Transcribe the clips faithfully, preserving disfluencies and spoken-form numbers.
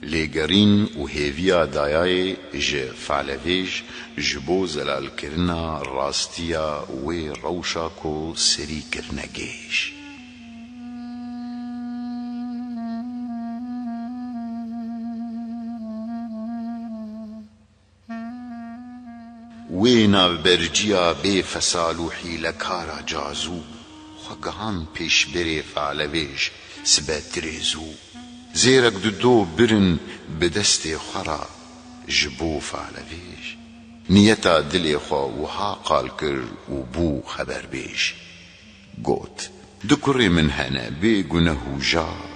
Lêgerîn û hêviya dayayê ji falevêj ji bo zelalkirina rastiya wê rewşa ku serî kirine gêj. Wê navberciya bê fesal û hîlekara cazû xwe gihand pêşberê falevêj sibe tirêzû. Zêrek dido birin bi destê xwe re ji bo falevêj. Niyeta dilê xwe wiha qal kir û bû xeberbêj. Got: "Du kurê min hene bê guneh û jar,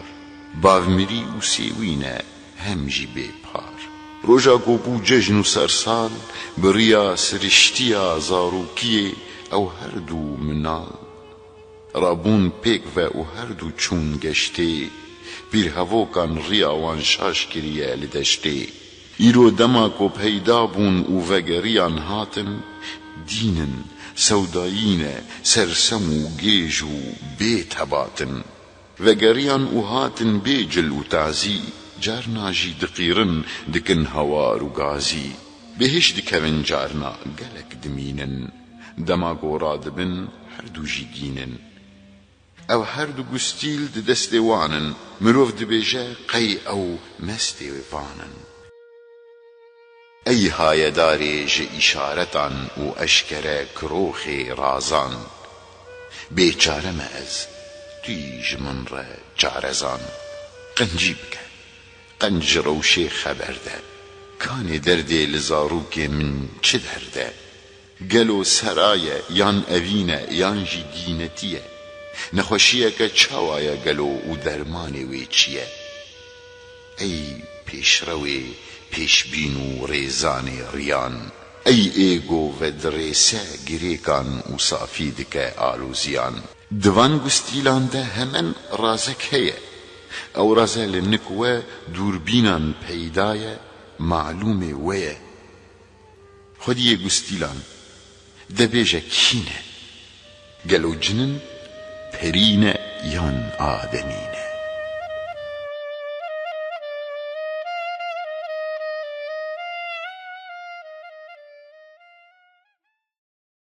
bavmirî û sêwî ne, hem jî bê par. Roja ku bû cejn û sersal, bi riya siriştiya zarokiyê ew her du minal. Rabûn pêk ve û her du çûn geştê, pîrhevokan riya wan şaş kiriye li deştê. Îro dema ku peyda bûn û vegeriyan hatin, dîn in, sewdayî ne, sersem û gêj û bê tebat in. Vegeriyan û hatin bê cil û tazî, carna jî diqîrin, dikin hawar û gazî. Bêhiş dikevin carna gelek dimînin, dema ku radibin her du jî dîn in. Ew her du gustîl di destê wan in, mirov dibêje qey ew mestê van in." Ey hayedarê ji îşaretan û eşkere kiroxê razan, bêçare me ez, tu yî ji min re çarezan. Qencî bike, qenc ji rewşê xeber de, kanê derdê li zarokê min çi derde? Gelo sera ye, yan evîn e, yan jî dînetî ye? Nexweşiyeke çawa ye gelo û dermanê wê çi ye? Ey pêşrewê, pêşbîn û rêzanê riyan, ey ê go vedirêse girêkan û safî dike aloziyan. Di van gustîlan de hemen razek heye. Ew raze li nik we dûrbînan peyda ye, malûmê we ye. Xwediyê gustîlan, de bêje kî ne? Gelo cin in, perî ne yan ademî ne?